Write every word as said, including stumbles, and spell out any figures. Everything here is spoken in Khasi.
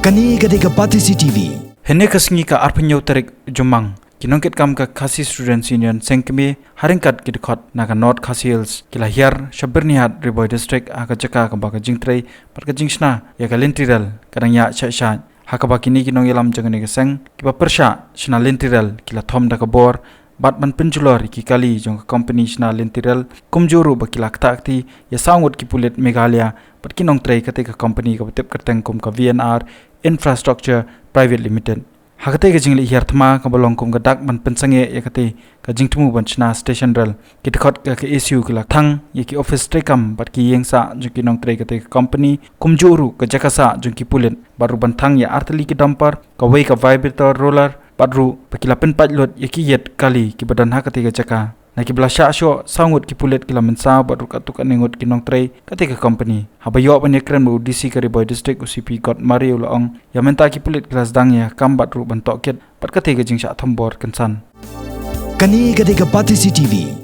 Kane ka dei ka Batesi T V. Hynne ka sngi ka arphew hynñiew tarik Jymmang, ki nongkitkam ka Khasi Students Union Seng Kmie, ha ryngkat ki dkhot na ka North Khasi Hills, ki la hiar sha Byrnihat, Ri Bhoi District, ha ka jaka kaba ka jingtrei bad ka jingshna ïa ka lynti rel ka dang ïaid shai shai. Ha kaba kine ki nongïalam jong kane ka seng kiba pyrshah shna lynti rel ki la thom da ka bor bad ban pynjulor ïa ki kali jong ka company shna lynti rel, kumjuh ruh ba ki la ktah kti ïa saw ngut ki pulit Meghalaya bad ki nongtrei kata ka company kaba tip kyrteng kum ka V N R Infrastructure Private Limited. Ha kata ka jingleit hiar thma kaba long kum ka dak ban pynsangeh ïa kata ka jingthmu ban shna station rel, ki dkhot ka K S U ki la thang ïa ki office treikam bad ki ïing sah jong ki nongtrei kata ka company, kumjuh ruh ka jaka sah jong ki pulit, bad ruh ban thang ïa artylli ki dumper, kawei ka vibrator roller, bad ruh ba ki la pynpait lut ïa ki ïit kali kiba don ha kata ka jaka. Na kiba la shah shoh, saw ngut ki pulit ki la mynsaw bad ruh katto katne ngut ki nongtrei kata ka company. Haba ïoh ban ïakren bad u D C ka Ri Bhoi District, u C P Godmary, u la ong ïa mynta ki pulit ki la sdang ïa ka kam bad ruh ban tohkit bad kata ka jingshah thombor kynsan. Kane ka dei ka Batesi T V.